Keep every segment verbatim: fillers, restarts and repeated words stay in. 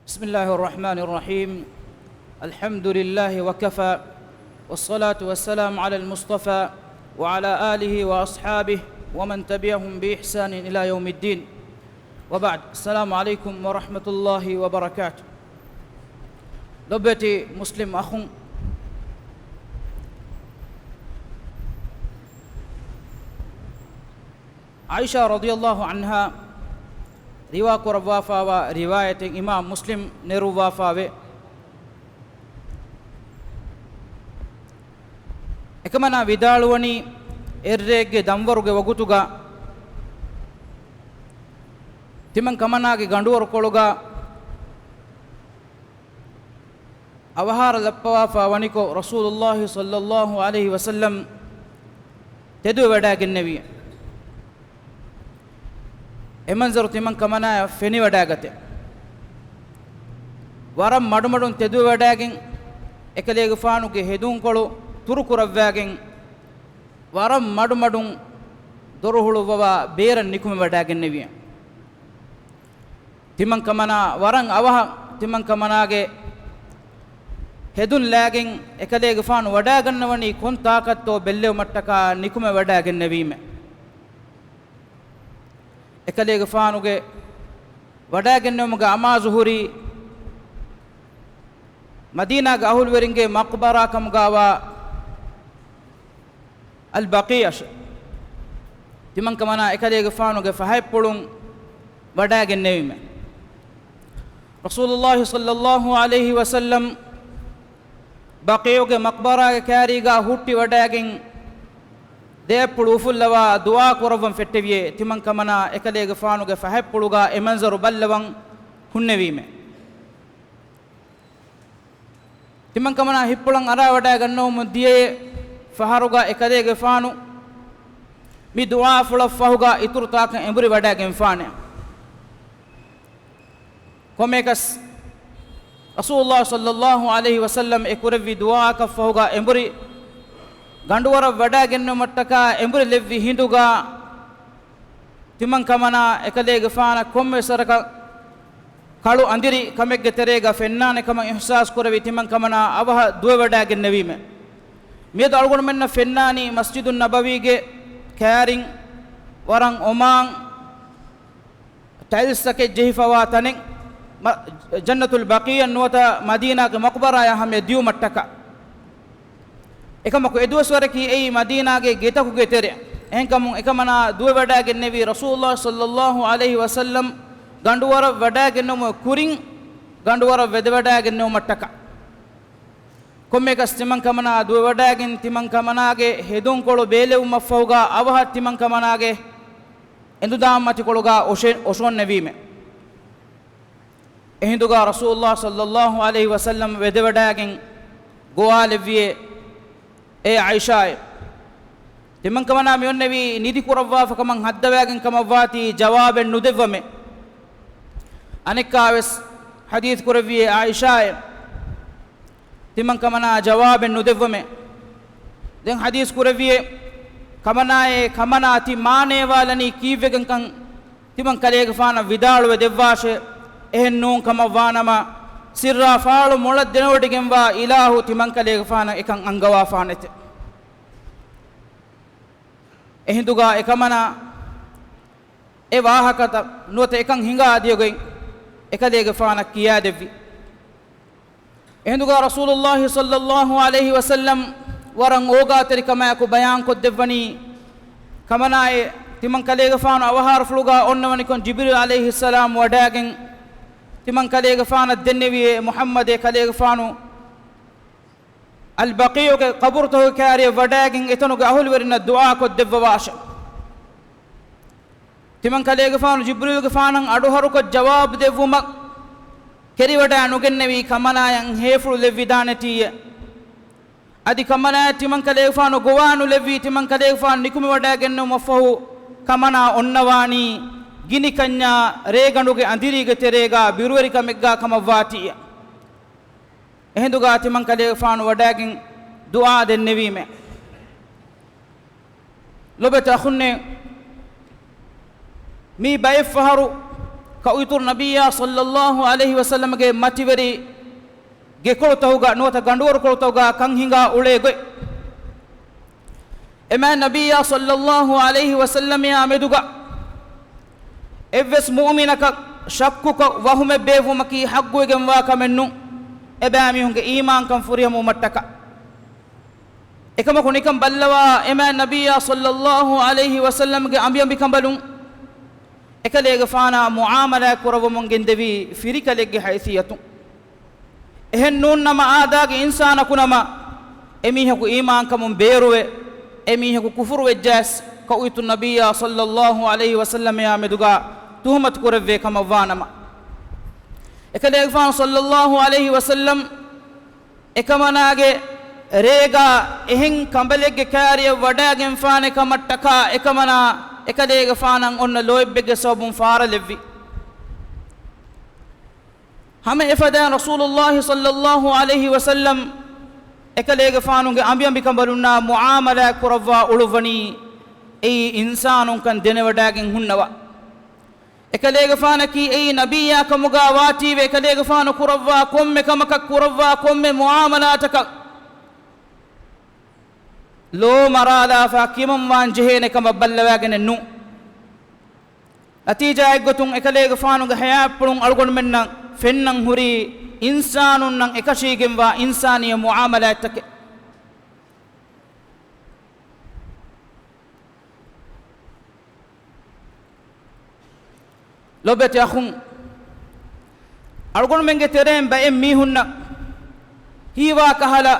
بسم الله الرحمن الرحيم. الحمد لله وكفى، والصلاة والسلام على المصطفى، وعلى آله وأصحابه، ومن تبعهم بإحسان إلى يوم الدين. وبعد، السلام عليكم ورحمة الله وبركاته. ލޮބުވެތި މުސްލިމް އަޚުން، ޢާއިޝާ ރަޟިޔަﷲ ޢަންހާ ރިވާ ކުރައްވާފާވާ ރިވާޔަތެއް އިމާމް މުސްލިމް ނެރުއްވާފާވޭ. އެކަމަނާ ވިދާޅުވަނީ، އެއްރޭގެ ދަންވަރުގެ ވަގުތުގަ ތިމަން ކަމަނާގެ ގަނޑުވަރުކޮޅުގަ އަވަހާރަ ލައްޕަވާފާ ވަނިކޮށް، ރަސޫލުﷲ ޞައްލަﷲ ޢަލައިހި ވަސައްލަމް ތެދުވެވަޑައިގެންނެވި. އެ މަންޒަރު ތިމަން ކަމަނާޔަށް ފެނިވަޑައިގަތެ. ވަރަށް މަޑުމަޑުން ތެދުވެވަޑައިގެން، އެކަލޭގެފާނުގެ ހެދުންކޮޅު ތުރުކުރައްވައިގެން، ވަރަށް މަޑުމަޑުން ދޮރުހުޅުއްވަވާ ބޭރަށް ނިކުމެވަޑައިގެންނެވި. ތިމަން ކަމަނާ ވަރަށް އަވަހަށް ތިމަން ކަމަނާގެ ހެދުން ލާގެން އެކަލޭގެފާނު ވަޑައިގަންނަވަނީ ކޮން ތާކަށްތޯ ބެއްލެވުމަށްޓަކާ ނިކުމެވަޑައިގެންނެވީމެ. އެކަލޭގެފާނުގެ ވަޑައިގެންނެވުމުގެ އަމާޒު ހުރީ މަދީނާގެ އަހުލުވެރިންގެ މަޤްބަރާ ކަމުގާވާ އަލްބަޤީޢަށް. ތިމަން ކަމަނާ އެކަލޭގެފާނުގެ ފަހަތްޕުޅުން ވަޑައިގެންނެވީމެ. ރަސޫލުﷲ ޞައްލަﷲ ޢަލައިހި ވަސައްލަމް ބަޤީޢުގެ މަޤްބަރާގެ ކާރީގާ ހުއްޓި ވަޑައިގެން ދެއަތްޕުޅު އުފުއްލަވާ ދުޢާ ކުރައްވަން ފެއްޓެވިއޭ، ތިމަން ކަމަނާ އެކަލޭގެފާނުގެ ފަހަތްޕުޅުގާ އެ މަންޒަރު ބައްލަވަން ހުންނެވީމެ. ތިމަން ކަމަނާ ހިތްޕުޅަށް އަރާވަޑައިގަންނަވަމުން ދިޔައޭ، ފަހަރުގާ އެކަލޭގެފާނު މި ދުޢާފުޅަށް ފަހުގާ އިތުރު ތާކަށް އެނބުރި ވަޑައިގެންފާނެ. ކޮންމެއަކަސް ރަސޫލުﷲ ޞައްލަﷲ ޢަލައިހި ވަސައްލަމް އެ ކުރެއްވި ދުޢާއަކަށް ފަހުގާ އެނބުރި ގަނޑުވަރަށް ވަޑައިގެންނެވުމަށްޓަކާ އެނބުރި ލެއްވި ހިނދުގާ ތިމަން ކަމަނާ އެކަލޭގެފާނަށް ކޮންމެ ސަރަކަށް ކަޅު އަނދިރި ކަމެއްގެ ތެރޭގަ ފެންނާނެ ކަމަށް އިޙްސާސް ކުރެވި ތިމަން ކަމަނާ އަވަހަށް ދުވެވަޑައިގެންނެވީމެ. މިއަދު އަޅުގަނޑުމެންނަށް ފެންނާނީ މަސްޖިދުއް ނަބަވީގެ ކައިރިން ވަރަށް އޮމާން ޓައިލްސްތަކެއް ޖެހިފަވާ ތަނެއް، މަ-، ޖަންނަތުލް ބަޤީޢަށް ނުވަތަ މަދީނާގެ މަޤްބަރާޔާ ހަމަޔަށް ދިޔުމަށްޓަކާ. އެކަމަކު އެދުވަސްވަރަކީ އެއީ މަދީނާގެ ގެތަކުގެ ތެރެ. އެހެންކަމުން އެކަމަނާ ދުވެވަޑައިގެންނެވީ ރަސޫލުﷲ ޞައްލަﷲ ޢަލައިހި ވަސައްލަމް ގަނޑުވަރަށް ވަޑައިގެންނެވުމުގެ ކުރިން ގަނޑުވަރަށް ވެދެވަޑައިގެންނެވުމަށްޓަކާ. ކޮންމެއަކަސް ތިމަން ކަމަނާ ދުވެވަޑައިގެން ތިމަން ކަމަނާގެ ހެދުންކޮޅު ބޭލެވުމަށްފަހުގާ އަވަހަށް ތިމަން ކަމަނާގެ އެނދުދާމަތިކޮޅުގާ އޮށެ-، އޮށޯންނެވީމެ. އެހިނދުގާ ރަސޫލުﷲ ޞައްލަﷲ ޢަލައިހި ވަސައްލަމް ވެދެވަޑައިގެން ގޮވާލެއްވިއޭ، އޭ ޢާއިޝާއޭ! ތިމަންކަމަނާ މިއޮންނެވީ ނިދިކުރައްވާފަކަމަށް ހައްދަވައިގެން ކަމަށްވާތީ ޖަވާބެއް ނުދެއްވަމޭ. އަނެއްކާވެސް ޙަދީޘް ކުރެއްވިއޭ ޢާއިޝާއޭ! ތިމަން ކަމަނާ ޖަވާބެއް ނުދެއްވަމޭ. ދެން ޙަދީޘް ކުރެއްވިއޭ، ކަމަނާއޭ، ކަމަނާ ތި މާނައެވާލަނީ ކީއްވެގެންކަން ތިމަން ކަލޭގެފާނަށް ވިދާޅުވެ ދެއްވާށޭ. އެހެން ނޫން ކަމަށްވާނަމަ، ސިއްރާ ފާޅު މޮޅަށް ދެނެވޮޑިގެންވާ އިލާހު ތިމަން ކަލޭގެފާނަށް އެކަން އަންގަވާފާނެތެ. އެހިނދުގާ އެކަމަނާ އެ ވާހަކަތައް ނުވަތަ އެކަން ހިނގާ ދިޔަގޮތް އެކަލޭގެފާނަށް ކިޔާދެއްވި. އެހިނދުގާ ރަސޫލުﷲ ޞައްލަﷲ ޢަލައިހި ވަސައްލަމް ވަރަށް އޯގާތެރިކަމާއެކު ބަޔާންކޮށްދެއްވަނީ، ކަމަނާއޭ، ތިމަން ކަލޭގެފާނު އަވަހާރަފުޅުގާ އޮންނަވަނިކޮށް ޖިބްރީލް ޢަލައިހިއްސަލާމް ވަޑައިގެން ތިމަން ކަލޭގެފާނަށް ދެންނެވިއޭ، މުޙައްމަދޭ، ކަލޭގެފާނު އަލްބަޤީޢުގެ ޤަބުރުތަކުގެ ކާރިއަށް ވަޑައިގެން އެތަނުގެ އަހުލުވެރިންނަށް ދުޢާކޮށްދެއްވަވާށެ. ތިމަން ކަލޭގެފާނު ޖިބްރީލްގެފާނަށް އަޑުހަރުކޮށް ޖަވާބު ދެއްވުމަށް ކެރިވަޑައި ނުގެންނެވީ ކަމަނާޔަށް ހޭފުޅު ލެއްވިދާނެތީއޭ. އަދި ކަމަނާޔަށް ތިމަން ކަލޭގެފާނު ގޮވާ ނުލެއްވީ ތިމަން ކަލޭގެފާނު ނިކުމެވަޑައިގެންނެވުމަށްފަހު ކަމަނާ އޮންނަވާނީ ގިނިކަންޏާ ރޭގަނޑުގެ އަނދިރީގެ ތެރޭގާ ބިރުވެރިކަމެއްގާ ކަމަށްވާތީއޭ. އެހިނދުގާ ތިމަން ކަލޭގެފާނު ވަޑައިގެން ދުޢާ ދެންނެވީމެ. ލޮބެތި އަޚުންނޭ، މީ ބައެއްފަހަރު ފަހު އިތުރު ނަބިއްޔާ ޞައްލައްލާހު ޢަލައިހި ވަސައްލަމްގެ މަތިވެރި ގެކޮޅުތަކުގަ ނުވަތަ ގަނޑުވަރުކޮޅުތަކުގަ ކަން ހިނގާ އުޅޭ ގޮތް. އެމާތް ނަބިއްޔާ ޞައްލައްލާހު ޢަލައިހި ވަސައްލަމްއާ މެދުގަ އެއްވެސް މުއުމިނަކަށް ޝައްކުކޮށް ވަހުމެއް ބޭއްވުމަކީ ޙައްޤުވެގެންވާ ކަމެއް ނޫން. އެބައިމީހުންގެ އީމާންކަން ފުރިހަމަވުމަށްޓަކާ. އެކަމަކު ނިކަން ބައްލަވާ، އެމާތް ނަބިއްޔާ ޞައްލައްލާހު ޢަލައިހި ވަސައްލަމްގެ އަނބިއަނބިކަނބަލުން އެކަލޭގެފާނާ މުޢާމަލާތް ކުރައްވަމުން ގެންދެވީ ފިރިކަލެއްގެ ހައިސިއްޔަތުން. އެހެން ނޫން ނަމަ، އާދާގެ އިންސާނަކު ނަމަ، އެމީހަކު އީމާންކަމުން ބޭރުވެ، އެމީހަކު ކުފުރުވެއްޖައަސް، ކައުއިތު ނަބިއްޔާ ޞައްލައްލާހު ޢަލައިހި ވަސައްލަމްއާ މެދުގަ ތުހުމަތު ކުރެއްވޭ ކަމަށްވާނަމަ. އެކަލޭގެފާނު ޞައްލައްލާހު ޢަލައިހި ވަސައްލަމް އެކަމަނާގެ ރޭގާ އެހެން ކަނބަލެއްގެ ކާރިއަށް ވަޑައިގެންފާނެ ކަމަށްޓަކާ، އެކަމަނާ އެކަލޭގެފާނަށް އޮންނަ ލޯތްބެއްގެ ސަބަބުން ފާރަލެއްވި. ހަމަ އެފަދައިން ރަސޫލުއްލާހި ޞައްލައްލާހު ޢަލައިހި ވަސައްލަމް އެކަލޭގެފާނުގެ އަނބިއަނބިކަނބަލުންނާ މުޢާމަލާތް ކުރައްވާ އުޅުއްވަނީ އެއީ އިންސާނުންކަން ދެނެވަޑައިގެން ހުންނަވާ. އެކަލޭގެފާނަކީ އެއީ ނަބިއްޔާ ކަމުގަ ވާތީވެ، އެކަލޭގެފާނު ކުރައްވާ ކޮންމެ ކަމަކަށް، ކުރައްވާ ކޮންމެ މުޢާމަލާތަކަށް ލޯ މަރާލާފަ ކިޔަމަންވާން ޖެހޭނެ ކަމަށް ބައްލަވާގެނެއް ނޫން. ނަތީޖާއެއްގޮތުން އެކަލޭގެފާނުގެ ޙަޔާތްޕުޅުން އަޅުގަނޑުމެންނަށް ފެންނަން ހުރީ އިންސާނުންނަށް އެކަށީގެންވާ އިންސާނީ މުޢާމަލާތްތަކެއް. ލޮބެތި އަޚުން، އަޅުގަނޑުމެންގެ ތެރެއިން ބައެއް މީހުންނަށް ހީވާ ކަހަލަ،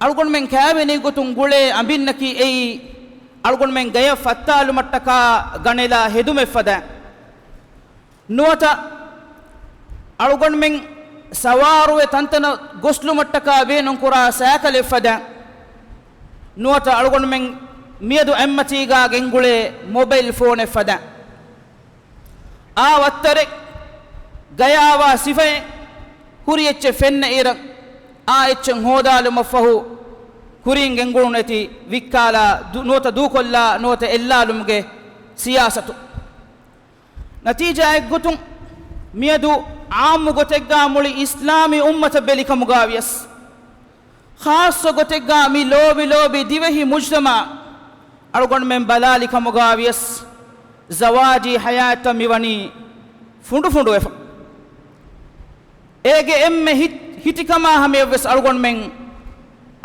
އަޅުގަނޑުމެން ކައިވެނި ގޮތުން ގުޅޭ އަނބިންނަކީ އެއީ، އަޅުގަނޑުމެން ގަޔަށް ފައްތާލުމަށްޓަކާ ގަނެލާ ހެދުމެއް ފަދައިން. ނުވަތަ އަޅުގަނޑުމެން ސަވާރުވެ ތަންތަނަށް ގޮސްލުމަށްޓަކާ ބޭނުންކުރާ ސައިކަލެއް ފަދައިން. ނުވަތަ އަޅުގަނޑުމެން މިއަދު އެއްމަތީގާ ގެންގުޅޭ މޮބައިލް ފޯނެއް ފަދައިން. އާ ވައްތަރެއް، ގަޔާވާ ސިފައެއް، ހުރި އެއްޗެއް ފެންނަ އިރަށް އާ އެއްޗެއް ހޯދާލުމަށްފަހު، ކުރިން ގެންގުޅުން އެތި ވިއްކާލާ، ދު-، ނުވަތަ ދޫކޮށްލާ، ނުވަތަ އެއްލާލުމުގެ ސިޔާސަތު. ނަތީޖާއެއްގޮތުން، މިއަދު އާއްމު ގޮތެއްގާ މުޅި އިސްލާމީ އުއްމަތަށް ބެލިކަމުގާ ވިޔަސް، ޚާއްޞަ ގޮތެއްގާ މި ލޯބި ލޯބި ދިވެހި މުޖްތަމަޢަށް އަޅުގަނޑުމެން ބަލާލި ކަމުގާ ވިޔަސް، ޒަވާޖީ ޙަޔާތްތައް މިވަނީ ފުނޑުފުނޑުވެފަ. އޭގެ އެންމެ ހި-، ހިތިކަމާ ހަމަޔަށްވެސް އަޅުގަނޑުމެން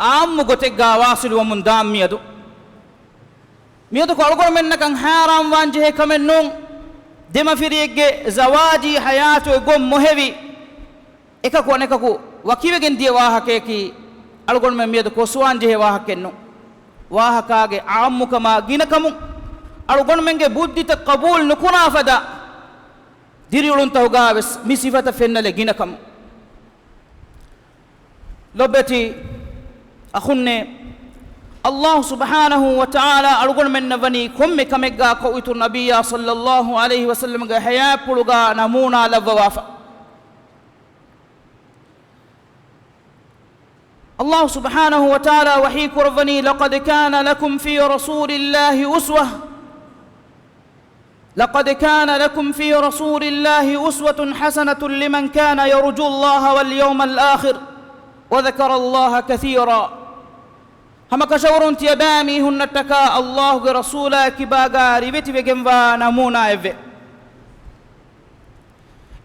އާއްމު ގޮތެއްގާ ވާސިލުވަމުން ދާން މިއަދު. މިއަދު އަޅުގަނޑުމެންނަކަށް ހައިރާންވާން ޖެހޭ ކަމެއް ނޫން، ދެމަފިރިއެއްގެ ޒަވާޖީ ޙަޔާތުގެ ގޮތް މޮހެވި، އެކަކު އަނެކަކު ވަކިވެގެން ދިޔަ ވާހަކަޔަކީ، އަޅުގަނޑުމެން މިއަދު ކޮށްސުވާން ޖެހޭ ވާހަކައެއް ނޫން. ވާހަކާގެ އާއްމުކަމާ ގިނަކަމުން، އަޅުގަނޑުމެންގެ ބުއްދިތައް ޤަބޫލު ނުކުރާ ފަދަ ދިރިއުޅުންތަކުގާވެސް މި ސިފަތައް ފެންނަލެއް ގިނަކަމުން. ލޮބެތި އަޚުންނޭ، ﷲ ސުބްޙާނަހޫ ވަތަޢާލާ އަޅުގަނޑުމެންނަށް ވަނީ ކޮންމެ ކަމެއްގާ ކައުއިތުރު ނަބިއްޔާ ޞައްލައްލާހު ޢަލައިހި ވަސައްލަމްގެ ޙަޔާތްޕުޅުގާ ނަމޫނާ ލައްވަވާފަ. ﷲ ސުބްޙާނަހޫ ވަތަޢާލާ ވަޙީ ކުރައްވަނީ، لقد كان لكم في رسول الله أسوة، لقد كان لكم في رسول الله أسوة حسنة لمن كان يرجو الله واليوم الآخر وذكر الله كثيرا. ހަމަ ކަށަވަރުން ތިޔަބައިމީހުންނަށްޓަކާ ﷲގެ ރަސޫލާ ކިބާގާ ރިވެތިވެގެންވާ ނަމޫނާއެއްވޭ.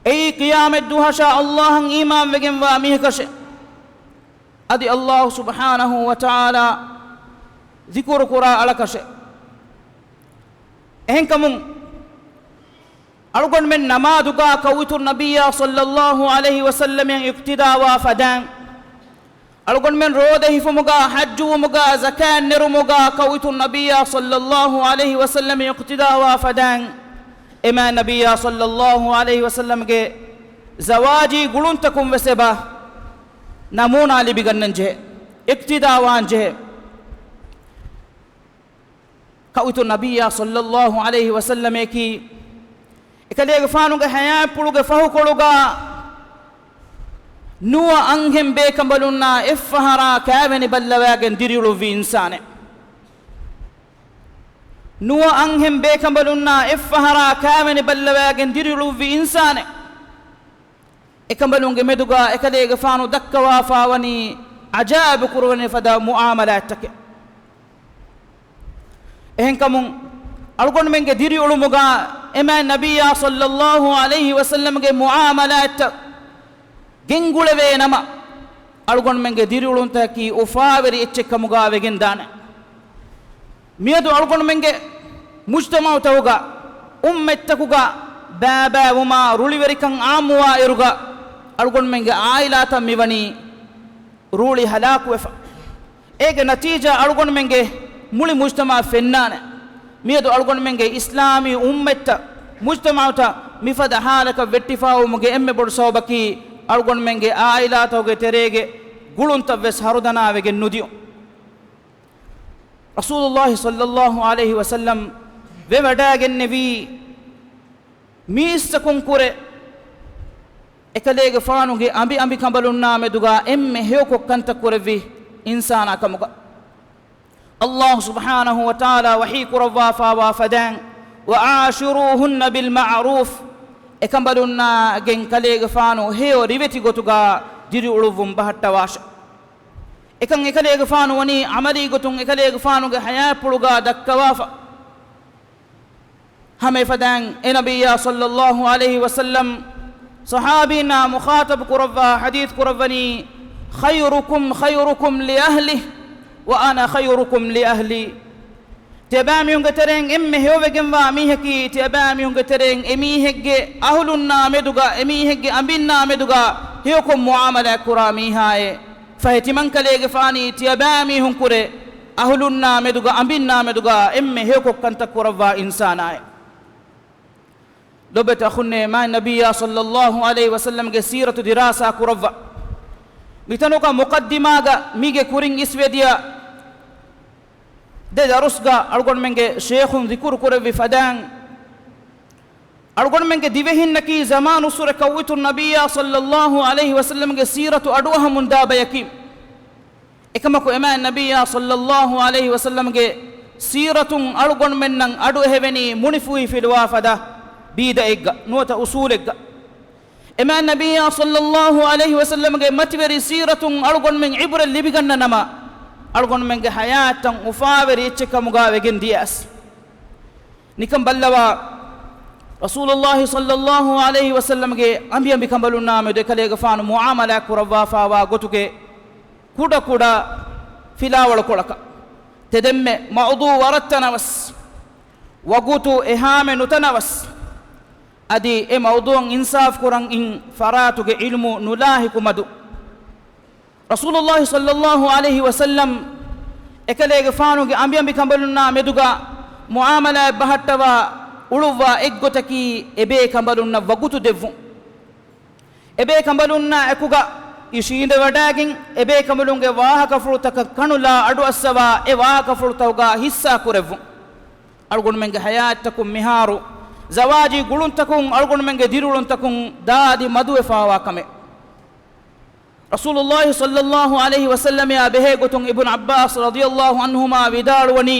އެއީ ޤިޔާމަތްދުވަހަށާ ﷲ އަށް އީމާންވެގެންވާ މީހަކަށެ. އަދި ﷲ ސުބްޙާނަހޫ ވަތަޢާލާ ޛިކުރުކުރާ އަޅަކަށެ. އެހެންކަމުން، އަޅުގަނޑުމެން ނަމާދުގާ ކައުއިތުރު ނަބިއްޔާ ޞައްލައްލާހު ޢަލައިހި ވަސައްލަމަށް އިޤްތިދާވާ ފަދައިން، އަޅުގަނޑުމެން ރޯދަ ހިފުމުގާ، ޙައްޖުވުމުގާ، ޒަކާތް ނެރުމުގާ ކައުއިތުރު ނަބިއްޔާ ޞައްލައްލާހު ޢަލައިހި ވަސައްލަމަށް އިޤްތިދާވާ ފަދައިން، އެމާތް ނަބިއްޔާ ޞައްލައްލާހު ޢަލައިހި ވަސައްލަމްގެ ޒަވާޖީ ގުޅުންތަކުން ވެސް އެބަ ނަމޫނާ ލިބިގަންނަން ޖެހޭ، އިޤްތިދާވާން ޖެހޭ. ކައުއިތުރު ނަބިއްޔާ ޞައްލައްލާހު ޢަލައިހި ވަސައްލަމަކީ، އެކަލޭގެފާނުގެ ޙަޔާތްޕުޅުގެ ފަހުކޮޅުގާ ނުވަ އަންހެން ބޭކަނބަލުންނާ އެއްފަހަރާ ކައިވެނި ބައްލަވައިގެން ދިރިއުޅުއްވި އިންސާނެއް. ނުވަ އަންހެން ބޭކަނބަލުންނާ އެއްފަހަރާ ކާވެނި ބައްލަވައިގެން ދިރިއުޅުއްވި އިންސާނެއް. އެކަނބަލުންގެ މެދުގާ އެކަލޭގެފާނު ދައްކަވާފާވަނީ އަޖާއިބު ކުރުވަނި ފަދަ މުޢާމަލާތްތަކެއް. އެހެންކަމުން، އަޅުގަނޑުމެންގެ ދިރިއުޅުމުގާ އެމާތް ނަބިއްޔާ ޞައްލައްލާހު ޢަލައިހި ވަސައްލަމްގެ މުޢާމަލާތްތައް ގެންގުޅެވޭ ނަމަ، އަޅުގަނޑުމެންގެ ދިރިއުޅުންތަކަކީ އުފާވެރި އެއްޗެއް ކަމުގާ ވެގެންދާނެ. މިއަދު އަޅުގަނޑުމެންގެ މުޖްތަމަޢުތަކުގަ، އުއްމަތްތަކުގަ ބައިބައިވުމާ ރުޅިވެރިކަން ޢާއްމުވާ އިރުގަ، އަޅުގަނޑުމެންގެ ޢާއިލާތައް މިވަނީ ރޫޅި ހަލާކުވެފަ. އޭގެ ނަތީޖާ އަޅުގަނޑުމެންގެ މުޅި މުޖްތަމަޢަށް ފެންނާނެ. މިއަދު އަޅުގަނޑުމެންގެ އިސްލާމީ އުއްމަތްތައް، މުޖްތަމަޢުތައް މިފަދަ ޙާލަކަށް ވެއްޓިފާވުމުގެ އެންމެ ބޮޑު ސަބަބަކީ، އަޅުގަނޑުމެންގެ ޢާއިލާތަކުގެ ތެރޭގެ ގުޅުންތައް ވެސް ހަރުދަނާވެގެން ނުދިޔުން. ރަސޫލުﷲ ޞައްލައްލާހު ޢަލައިހި ވަސައްލަމް ވެވަޑައިގެންނެވީ، މީސްތަކުން ކުރެ އެކަލޭގެފާނުގެ އަނބި އަނބިކަނބަލުންނާ މެދުގާ އެންމެ ހެޔޮކޮށް ކަންތައް ކުރެއްވި އިންސާނާ ކަމުގަ. ﷲ ސުބްޙާނަހު ވަތަޢާލާ ވަޙީ ކުރައްވާފާވާ ފަދައިން، "وعاشروهن بالمعروف"، އެކަނބަލުންނާ ގެން ކަލޭގެފާނު ހެޔޮ ރިވެތި ގޮތުގާ ދިރިއުޅުއްވުން ބަހައްޓަވާށެ. އެކަން އެކަލޭގެފާނު ވަނީ ޢަމަލީ ގޮތުން އެކަލޭގެފާނުގެ ޙަޔާތްޕުޅުގާ ދައްކަވާފަ. ހަމަ އެފަދައިން އެ ނަބިއްޔާ ޞައްލައްލާހު ޢަލައިހި ވަސައްލަމް ޞަޙާބީންނާ މުޚާޠަބު ކުރައްވާ ޙަދީޘް ކުރައްވަނީ، "خيركم خيركم لأهله وأنا خيركم لأهلي." ތިޔަބައިމީހުންގެ ތެރެއިން އެންމެ ހެޔޮވެގެންވާ މީހަކީ، ތިޔަބައިމީހުންގެ ތެރެއިން އެމީހެއްގެ އަހުލުންނާ މެދުގަ، އެމީހެއްގެ އަނބިންނާ މެދުގަ ހެޔޮކޮށް މުޢާމަލާތް ކުރާ މީހާއޭ. ފަހެ ތިމަންކަލޭގެފާނީ ތިޔަބައިމީހުން ކުރެ އަހުލުންނާ މެދުގަ، އަނބިންނާ މެދުގަ އެންމެ ހެޔޮކޮށް ކަންތައް ކުރައްވާ އިންސާނާއޭ. ލޮބުވެތި އަޚުންނޭ، މާތް ނަބިއްޔާ ޞައްލައްލާހު ޢަލައިހި ވަސައްލަމްގެ ސީރަތު ދިރާސާ ކުރައްވާ. މިތަނުގަ މުޤައްދިމާގަ މީގެ ކުރިން އިސްވެދިޔަ ދެ ދަރުސްގަ އަޅުގަނޑުމެންގެ ޝޭޚުން ޛިކުރު ކުރެއްވި ފަދައިން، އަޅުގަނޑުމެންގެ ދިވެހިންނަކީ ޒަމާނުއްސުރެ ކައުއިތު ނަބިއްޔާ ޞައްލައްލާހު ޢަލައިހި ވަސައްލަމްގެ ސީރަތު އަޑުއަހަމުން ދާ ބަޔަކީ. އެކަމަކު އެމާތް ނަބިއްޔާ ޞައްލައްލާހު ޢަލައިހި ވަސައްލަމްގެ ސީރަތުން އަޅުގަނޑުމެންނަށް އަޑުއެހެވެނީ މުނިފޫހިފިލުވާ ފަދަ ބީދައެއްގަ ނުވަތަ އުޞޫލެއްގަ. އެމާތް ނަބިއްޔާ ޞައްލައްލާހު ޢަލައިހި ވަސައްލަމްގެ މަތިވެރި ސީރަތުން އަޅުގަނޑުމެން ޢިބްރަތް ލިބިގަންނަ ނަމަ، އަޅުގަނޑުމެންގެ ޙަޔާތްތައް އުފާވެރި އެއްޗެއް ކަމުގާ ވެގެން ދިޔަސް. ނިކަން ބައްލަވާ، ރަސޫލުﷲ ޞައްލައްލާހު ޢަލައިހި ވަސައްލަމްގެ އަނބިއަނބިކަނބަލުންނާ މެދު އެކަލޭގެފާނު މުޢާމަލާތް ކުރައްވާފާވާ ގޮތުގެ ކުޑަކުޑަ ފިލާވަޅުކޮޅަކަށް ތެދެންމެ މައުޟޫޢު ވަރަށް ތަނަވަސް، ވަގުތު އެހާމެ ނުތަނަވަސް. އަދި އެ މައުޟޫޢަށް އިންސާފު ކުރަން އިން ފަރާތުގެ ޢިލްމު ނުލާހިކު މަދު. ރަސޫލުﷲ ޞައްލައްލާހު ޢަލައިހި ވަސައްލަމް އެކަލޭގެފާނުގެ އަނބިއަނބިކަނބަލުންނާ މެދުގަ މުޢާމަލާތް ބަހައްޓަވާ އުޅުއްވާ އެއްގޮތަކީ އެބޭކަނބަލުންނަށް ވަގުތު ދެއްވުން. އެބޭކަނބަލުންނާ އެކުގަ އިށީނދެވަޑައިގެން، އެބޭކަނބަލުންގެ ވާހަކަފުޅުތަކަށް ކަނުލާ އަޑުއައްސަވާ އެ ވާހަކަފުޅުތަކުގަ ޙިއްޞާ ކުރެއްވުން. އަޅުގަނޑުމެންގެ ޙަޔާތްތަކުން މިހާރު ޒަވާޖީ ގުޅުންތަކުން އަޅުގަނޑުމެންގެ ދިރިއުޅުންތަކުން ދާދި މަދުވެފާވާ ކަމެއް. ރަސޫލުﷲ ޞައްލައްލާހު ޢަލައިހި ވަސައްލަމައާ ބެހޭ ގޮތުން އިބްނު ޢައްބާސް ރަޟިޔަﷲ ޢަންހުމާ ވިދާޅުވަނީ،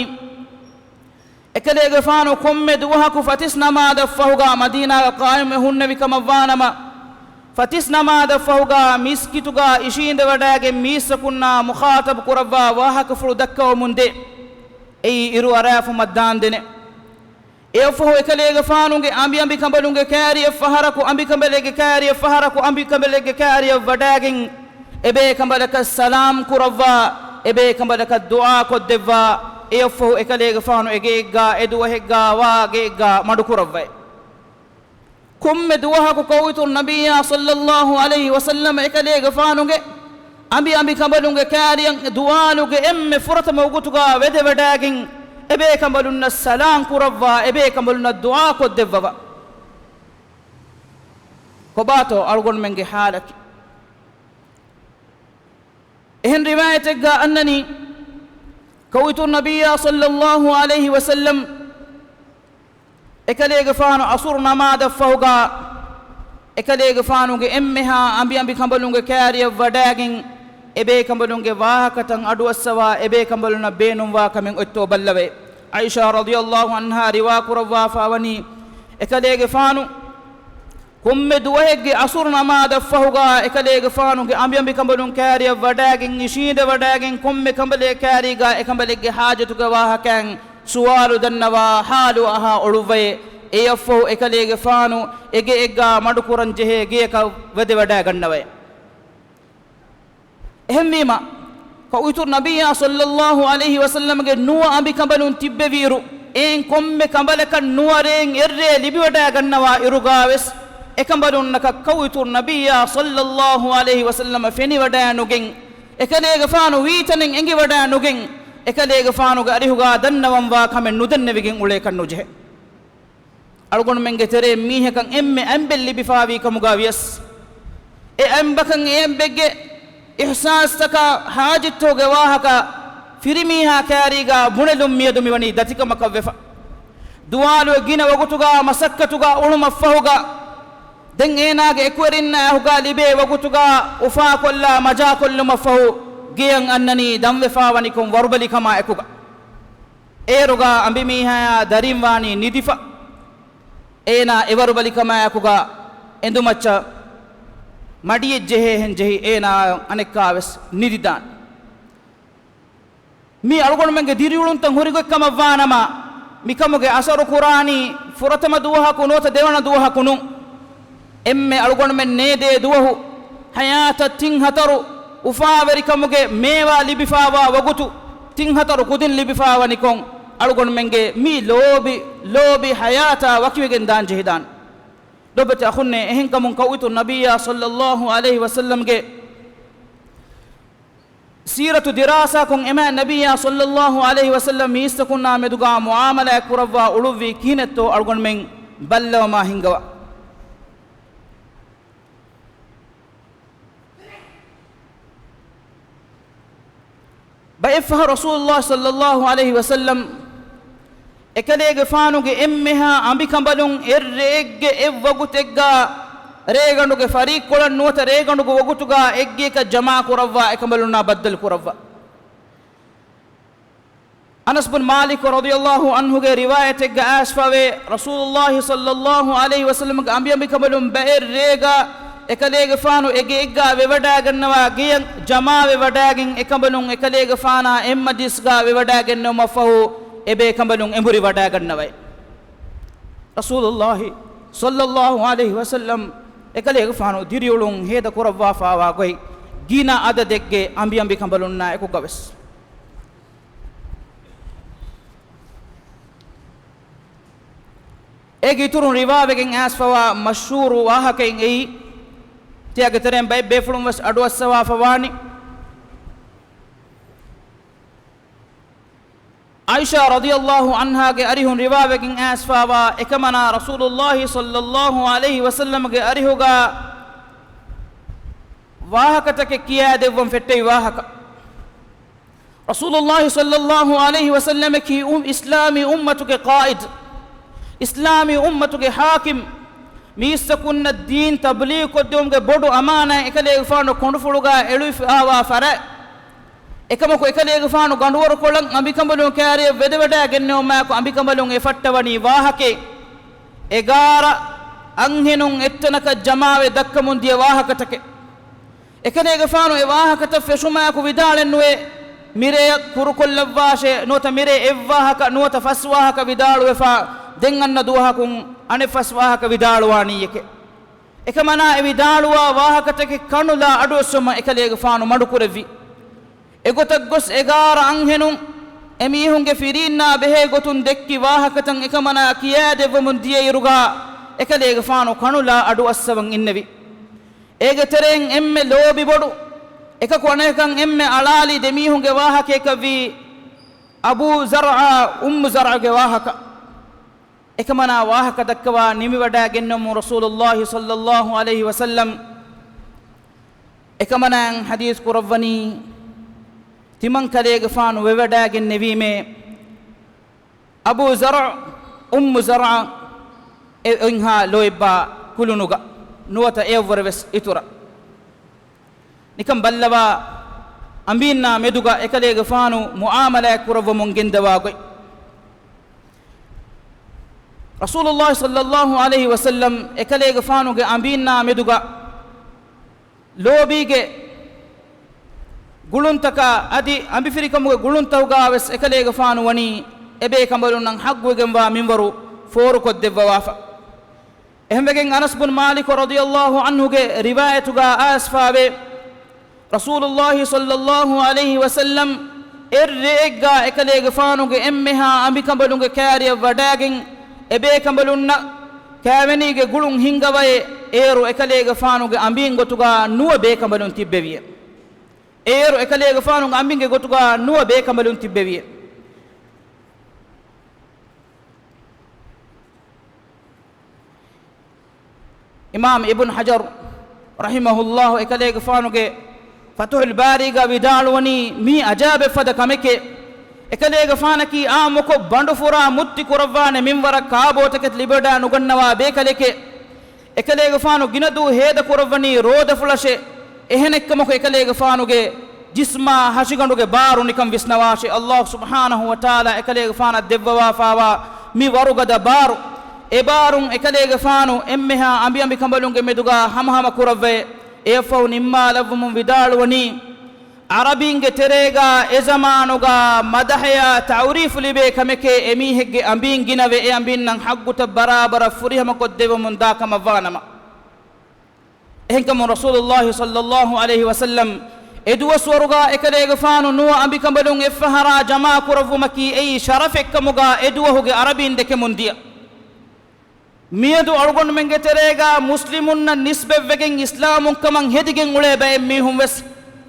އެކަލޭގެފާނު ކޮންމެ ދުވަހަކު ފަތިސް ނަމާދަށްފަހުގާ މަދީނާގަ ޤާއިމްވެ ހުންނެވި ކަމަށްވާނަމަ، ފަތިސް ނަމާދަށްފަހުގާ މިސްކިތުގާ އިށީނދެވަޑައިގެން މީސްތަކުންނާ މުޚާޠަބު ކުރައްވާ ވާހަކަފުޅު ދައްކަވަމުންދޭ. އެއީ އިރު އަރާފުމަށް ދާންދެނެ. އެއަށްފަހު އެކަލޭގެފާނުގެ އަނބިއަނބިކަނބަލުންގެ ކައިރިއަށްފަހަރަކު އަނބިކަނބަލެއްގެ ކައިރިއަށްފަހަރަކު އަނބިކަނބަލެއްގެ ކައިރިއަށް ވަޑައިގެން އެބޭކަނބަލަކަށް ސަލާމް ކުރައްވާ، އެބޭކަނބަލަކަށް ދުޢާ ކޮށްދެއްވާ، އެއަށްފަހު އެކަލޭގެފާނު އެގެއެއްގާ އެދުވަހެއްގާ ވާ ގެއެއްގާ މަޑުކުރައްވައި. ކޮންމެ ދުވަހަކު ކައުއިތު ނަބިއްޔާ ޞައްލައްލާހު ޢަލައިހި ވަސައްލަމަ އެކަލޭގެފާނުގެ އަނބި އަނބިކަނބަލުންގެ ކައިރިއަށް ދުޢާލުގެ އެންމެ ފުރަތަމަ ވަގުތުގާ ވެދެވަޑައިގެން އެބޭކަނބަލުންނަށް ސަލާމް ކުރައްވާ، އެބޭކަނބަލުންނަށް ދުޢާ ކޮށްދެއްވަވާ. ކޮބާތޯ އަޅުގަނޑުމެންގެ ޙާލަކީ؟ އެހެން ރިވާޔަތެއްގާ އަންނަނީ، ކައުއިތު ނަބިއްޔާ ޞައްލައްލާހު ޢަލައިހި ވަސައްލަމް އެކަލޭގެފާނު ޢަޞުރު ނަމާދަށްފަހުގާ އެކަލޭގެފާނުގެ އެންމެހާ އަނބިއަނބިކަނބަލުންގެ ކައިރިއަށް ވަޑައިގެން އެބޭކަނބަލުންގެ ވާހަކަތައް އަޑުއައްސަވާ، އެބޭކަނބަލުންނަށް ބޭނުންވާ ކަމެއް އޮތްތޯ ބައްލަވައި. ޢާއިޝާ ރަޟިޔަﷲ ޢަންހާ ރިވާކުރައްވާފައިވަނީ، އެކަލޭގެފާނު ކޮންމެ ދުވަހެއްގެ ޢަޞުރު ނަމާދަށްފަހުގާ އެކަލޭގެފާނުގެ އަނބިއަނބިކަނބަލުން ކައިރިއަށް ވަޑައިގެން އިށީނދެވަޑައިގެން ކޮންމެ ކަނބަލެއް ކައިރީގާ އެކަނބަލެއްގެ ޙާޖަތުގެ ވާހަކައިން ސުވާލު ދަންނަވާ ޙާލު އަހާ އޮޅުއްވައޭ. އެއަށްފަހު އެކަލޭގެފާނު އެގެއެއްގާ މަޑުކުރަންޖެހޭ ގެޔަކަށް ވަދެވަޑައިގަންނަވައޭ. އެހެންވީމަ، ކައުއިތުރު ނަބިއްޔާ ޞައްލައްލާހު ޢަލައިހި ވަސައްލަމްގެ ނުވަ އަނބިކަނބަލުން ތިއްބެވިއިރު، އެއިން ކޮންމެ ކަނބަލަކަށް ނުވަ ރޭން އެއްރޭ ލިބިވަޑައިގަންނަވާ އިރުގާވެސް، އެކަނބަލުންނަކަށް ކައުއިތުރު ނަބިއްޔާ ޞައްލައްލާހު ޢަލައިހި ވަސައްލަމަ ފެނިވަޑައިނުގެން، އެކަލޭގެފާނު ވީތަނެއް އެނގިވަޑައިނުގެން، އެކަލޭގެފާނުގެ އަރިހުގާ ދަންނަވަންވާ ކަމެއް ނުދެންނެވިގެން އުޅޭކަށް ނުޖެހޭ. އަޅުގަނޑުމެންގެ ތެރެއިން މީހަކަށް އެންމެ އަނބެއް ލިބިފާވީ ކަމުގާ ވިޔަސް، އެ އަނބަކަށް އެ އަނބެއްގެ އިޙްސާސްތަކާ ޙާޖަތްތަކުގެ ވާހަކަ ފިރިމީހާ ކައިރީގާ ބުނެލުން މިއަދު މިވަނީ ދަތިކަމަކަށްވެފަ. ދުވާލުވެ ގިނަ ވަގުތުގާ މަސައްކަތުގާ އުޅުމަށްފަހުގާ، ދެން އޭނާގެ އެކުވެރިންނާ އެކުގާ ލިބޭ ވަގުތުގާ އުފާކޮށްލާ މަޖާކޮށްލުމަށްފަހު، ގެޔަށް އަންނަނީ ދަންވެފާވަނިކޮން ވަރުބަލިކަމާ އެކުގަ. އޭރުގާ އަނބިމީހާޔާ ދަރިން ވާނީ ނިދިފަ. އޭނާ އެވަރުބަލިކަމާ އެކުގާ އެނދުމައްޗަށް މަޑިއެއްޖެހޭހެން ޖެހި އޭނާ އަނެއްކާވެސް ނިދިދާނެ. މީ އަޅުގަނޑުމެންގެ ދިރިއުޅުންތައް ހުރިގޮތްކަމަށްވާނަމަ، މިކަމުގެ އަސަރު ކުރާނީ ފުރަތަމަ ދުވަހަކު ނުވަތަ ދެވަނަ ދުވަހަކު ނޫން. އެންމެ އަޅުގަނޑުމެން ނޭދޭ ދުވަހު، ޙަޔާތަށް ތިން ހަތަރު އުފާވެރިކަމުގެ މޭވާ ލިބިފާވާ ވަގުތު، ތިން ހަތަރު ކުދިން ލިބިފާވަނިކޮށް، އަޅުގަނޑުމެންގެ މި ލޯބި، ލޯބި ޙަޔާތާ ވަކިވެގެން ދާން ޖެހިދާނެ. ލޮބުވެތި އަޚުންނޭ، އެހެންކަމުން ކައުއިތުރު ނަބިއްޔާ ޞައްލައްލާހު ޢަލައިހި ވަސައްލަމްގެ ސީރަތު ދިރާސާކޮށް އެމާ ނަބިއްޔާ ޞައްލައްލާހު ޢަލައިހި ވަސައްލަމް މީސްތަކުންނާ މެދުގާ މުޢާމަލާތް ކުރައްވާ އުޅުއްވީ ކިހިނެއްތޯ އަޅުގަނޑުމެން ބައްލަވަމާ ހިންގަވާ. ބައެއްފަހަރު ރަސޫލުﷲ ޞައްލައްލާހު ޢަލައިހި ވަސައްލަމް އެކަލޭގެފާނުގެ އެންމެހާ އަނބިކަނބަލުން އެއްރެއެއްގެ އެއްވަގުތެއްގާ ރޭގަނޑުގެ ފަރީއްކޮޅަށް ނުވަތަ ރޭގަނޑުގެ ވަގުތުގާ އެއްގެއަކަށް ޖަމާކުރައްވާ އެކަނބަލުންނާ ބައްދަލުކުރައްވާ. އަނަސް ބުން މާލިކު ރަޟިޔަﷲ ޢަންހުގެ ރިވާޔަތެއްގަ އައިސްފަވޭ، ރަސޫލުﷲ ޞައްލައްލާހު ޢަލައިހި ވަސައްލަމްގެ އަނބިއަނބިކަނބަލުން ބައެއް ރޭގަ އެކަލޭގެފާނު އެގެއެއްގާ ވެވަޑައިގަންނަވާ ގެޔަށް ޖަމާވެވަޑައިގެން އެކަނބަލުން އެކަލޭގެފާނާ އެއްމަޖިލިސްގާ ވެވަޑައިގެންނެވުމަށްފަހު އެބޭކަނބަލުން އެނބުރި ވަޑައިގަންނަވައި. ރަސޫލުﷲ ޞައްލައްލާހު ޢަލައިހި ވަސައްލަމް އެކަލޭގެފާނު ދިރިއުޅުން ހޭދަކުރައްވާފާވާ ގޮތް ގިނަ އަދަދެއްގެ އަނބިއަނބިކަނބަލުންނާ އެކުގަވެސް. އޭގެ އިތުރުން ރިވާވެގެން އައިސްފަވާ މަޝްހޫރު ވާހަކައެއް އެއީ، ތިޔަގެ ތެރެއިން ބައެއް ބޭފުޅުން ވެސް އަޑުއައްސަވާފަވާނެ. ޢާއިޝާ ރަޟިޔަﷲ ޢަންހާގެ އަރިހުން ރިވާވެގެން އައިސްފާވާ އެކަމަނާ ރަސޫލުﷲ ޞައްލައްލާހު ޢަލައިހި ވަސައްލަމްގެ އަރިހުގާ ވާހަކަތަކެއް ކިޔާދެއްވަން ފެއްޓެވި ވާހަކަ. ރަސޫލުﷲ ޞައްލައްލާހު ޢަލައިހި ވަސައްލަމަކީ އު-، އިސްލާމީ އުއްމަތުގެ ޤާއިދު، އިސްލާމީ އުއްމަތުގެ ޙާކިމް، މީސްތަކުންނަށް ދީން ތަބްލީޣު ކޮށްދެވުމުގެ ބޮޑު އަމާނާތް އެކަލޭގެފާނު ކޮނޑުފުޅުގާ އެޅުވިފާވާ ފަރާތް. އެކަމަކު އެކަލޭގެފާނު ގަނޑުވަރުކޮޅަށް އަނބިކަނބަލުން ކައިރިއަށް ވެދެވަޑައިގެންނެވުމާއެކު އަނބިކަނބަލުން އެ ފައްޓަވަނީ ވާހަކައެއް. އެގާރަ އަންހެނުން އެއްތަނަކަށް ޖަމާވެ ދައްކަމުން ދިޔަ ވާހަކަތަކެއް. އެކަލޭގެފާނު އެ ވާހަކަތައް ފެށުމާއެކު ވިދާޅެއްނުވޭ، މިރޭއަށް ކުރުކޮށްލައްވާށޭ، ނުވަތަ މިރޭ އެއްވާހަކަ ނުވަތަ ފަސްވާހަކަ ވިދާޅުވެފާ، ދެން އަންނަ ދުވަހަކުން އަނެއް ފަސްވާހަކަ ވިދާޅުވާނީއެކޭ. އެކަމަނާ އެ ވިދާޅުވާ ވާހަކަތަކެއް ކަނުލާ އަޑުއައްސުމަށް އެކަލޭގެފާނު މަޑުކުރެއްވި. އެގޮތަށް ގޮސް އެގާރަ އަންހެނުން އެމީހުންގެ ފިރީންނާ ބެހޭ ގޮތުން ދެއްކި ވާހަކަތައް އެކަމަނާ ކިޔާދެއްވަމުން ދިޔައިރުގާ، އެކަލޭގެފާނު ކަނުލާ އަޑުއައްސަވަން އިންނެވި. އޭގެ ތެރެއިން އެންމެ ލޯބިބޮޑު، އެކަކު އަނެކަކަށް އެންމެ އަޅާލި ދެމީހުންގެ ވާހަކައަކަށްވީ އަބޫ ޒަރްޢާ އުއްމު ޒަރްޢުގެ ވާހަކަ. އެކަމަނާ ވާހަކަ ދައްކަވާ ނިމިވަޑައިގެންނެވުމުން ރަސޫލުﷲ ޞައްލައްލާހު ޢަލައިހި ވަސައްލަމް އެކަމަނާއަށް ޙަދީޘް ކުރައްވަނީ، ތިމަން ކަލޭގެފާނު ވެވަޑައިގެންނެވީމޭ، އަބޫ ޒަރްޢު، އުއްމު ޒަރްޢު އެ އޮތްހާ ލޯތްބާ ކުލުނުގަ ނުވަތަ އެއަށްވުރެ ވެސް އިތުރަށް. ނިކަން ބައްލަވާ، އަނބީންނާ މެދުގަ އެކަލޭގެފާނު މުޢާމަލާތް ކުރައްވަމުން ގެންދަވާ ގޮތް. ރަސޫލުﷲ ޞައްލަﷲ ޢަލައިހި ވަސައްލަމް އެކަލޭގެފާނުގެ އަނބީންނާ މެދުގަ ލޯބީގެ ގުޅުންތަކާ އަދި އަނބިފިރިކަމުގެ ގުޅުންތަކުގަ ވެސް އެކަލޭގެފާނު ވަނީ އެބޭކަނބަލުންނަށް ޙައްޤުވެގެންވާ މިންވަރު ފޯރުކޮށްދެއްވަވާފަ. އެހެންވެގެން އަނަސް ބުން މާލިކު ރަޟިޔަﷲ ޢަންހުގެ ރިވާޔަތުގަ އައިސްފާވޭ، ރަސޫލުﷲ ޞައްލަﷲ ޢަލައިހި ވަސައްލަމް އެއްރެއެއްގަ އެކަލޭގެފާނުގެ އެންމެހާ އަނބިކަނބަލުންގެ ކާރިއަށް ވަޑާގެން އެބޭކަނބަލުންނަށް ކާވެނީގެ ގުޅުން ހިންގަވައޭ، އޭރު އެކަލޭގެފާނުގެ އަނބީން ގޮތުގަ ނުވަ ބޭކަނބަލުން ތިއްބެވިއޭ. އޭރު އެކަލޭގެފާނުގެ އަނބިންގެ ގޮތުގަ ނުވަ ބޭކަނބަލުން ތިއްބެވިއޭ. އިމާމް އިބްނު ޙަޖަރު ރަޙިމަހުﷲ އެކަލޭގެފާނުގެ ފަތުޙުލް ބާރީގަ ވިދާޅުވަނީ މީ އަޖާބެއް ފަދަ ކަމެކޭ. އެކަލޭގެފާނަކީ އާއްމުކޮށް ބަނޑުފުރާ މުއްތި ކުރައްވާނެ މިންވަރަށް ކާބޯތަކެތި ލިބިވަޑައި ނުގަންނަވާ ބޭކަލެކޭ. އެކަލޭގެފާނު ގިނަދޫ ހޭދަ ކުރައްވަނީ ރޯދަފުޅަށޭ. އެހެނެއްކަމަކު އެކަލޭގެފާނުގެ ޖިސްމާ ހަށިގަނޑުގެ ބާރު ނިކަން ވިސްނަވާށޭ. ﷲ ސުބްޙާނަހޫ ވަތަޢާލާ އެކަލޭގެފާނަށް ދެއްވަވާފާވާ މި ވަރުގަދަ ބާރު، އެ ބާރުން އެކަލޭގެފާނު އެންމެހާ އަނބިއަނބިކަނބަލުންގެ މެދުގަ ހަމަހަމަ ކުރައްވައޭ. އެއަށްފަހު ނިންމާލައްވަމުން ވިދާޅުވަނީ، ޢަރަބީންގެ ތެރޭގަ އެ ޒަމާނުގަ މަދަޙަޔާ ތަޢުރީފު ލިބޭ ކަމެކޭ، އެމީހެއްގެ އަނބީން ގިނަވެ އެ އަނބީންނަށް ޙައްޤުތައް ބަރާބަރަށް ފުރިހަމަކޮށްދެއްވަމުން ދާ ކަމަށްވާނަމަ. އެހެންކަމުން ރަސޫލުﷲ ޞައްލަﷲ ޢަލައިހި ވަސައްލަމް އެ ދުވަސްވަރުގަ އެކަލޭގެފާނު ނުވަ އަނބިކަނބަލުން އެއްފަހަރާ ޖަމާކުރައްވުމަކީ އެއީ ޝަރަފެއްކަމުގަ އެ ދުވަހުގެ ޢަރަބީން ދެކެމުން ދިޔަ. މިއަދު އަޅުގަނޑުމެންގެ ތެރޭގަ މުސްލިމުންނަށް ނިސްބަތްވެގެން އިސްލާމުން ކަމަށް ހެދިގެން އުޅޭ ބައެއް މީހުން ވެސް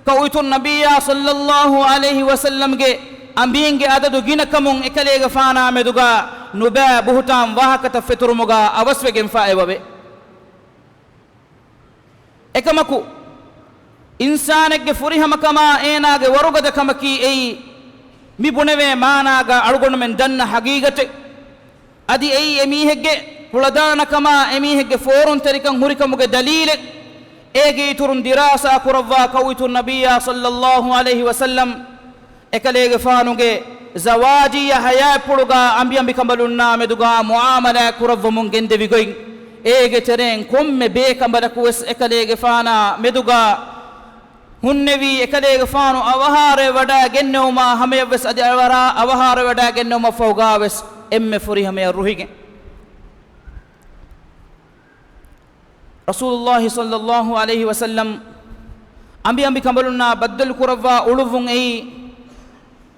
ކައުއިތުން ނަބިއްޔާ ޞައްލަﷲ ޢަލައިހި ވަސައްލަމްގެ އަނބީންގެ އަދަދު ގިނަކަމުން އެކަލޭގެފާނާ މެދުގަ ނުބައި ބުހުތާން ވާހަކަތައް ފެތުރުމުގަ އަވަސްވެގެންފަ އެބަވޭ. އެކަމަކު، އިންސާނެއްގެ ފުރިހަމަކަމާ އޭނާގެ ވަރުގަދަ ކަމަކީ އެއީ، މި ބުނެވޭ މާނާގަ އަޅުގަނޑުމެން ދަންނަ ހަގީގަތެއް. އަދި އެއީ އެމީހެއްގެ ކުޅަދާނަކަމާ އެމީހެއްގެ ފޯރުންތެރިކަން ހުރިކަމުގެ ދަލީލެއް. އޭގެ އިތުރުން ދިރާސާ ކުރައްވާ ކައުއިތުން ނަބިއްޔާ ޞައްލަﷲ ޢަލައިހި ވަސައްލަމް އެކަލޭގެފާނުގެ ޒަވާޖިއްޔަ ޙަޔާތްޕުޅުގަ އަނބިއަނބިކަނބަލުންނާ މެދުގަ މުޢާމަލާތް ކުރައްވަމުން ގެންދެވި ގޮތް، އޭގެ ތެރެއިން ކޮންމެ ބޭކަނބަލަކު ވެސް އެކަލޭގެފާނާ މެދުގަ ހުންނެވީ، އެކަލޭގެފާނު އަވަހާރަވެވަޑައި ގެންނެވުމާ ހަމަޔަށްވެސް އަދި އަވަރާ އަވަހާރަވެވަޑައި ގެންނެވުމަށްފަހުގަ ވެސް އެންމެ ފުރިހަމަޔަށް ރުހިގެން. ރަސޫލުﷲ ޞައްލަﷲ ޢަލައިހި ވަސައްލަމް އަނބިއަނބިކަނބަލުންނާ ބައްދަލުކުރައްވާ އުޅުއްވުން އެއީ،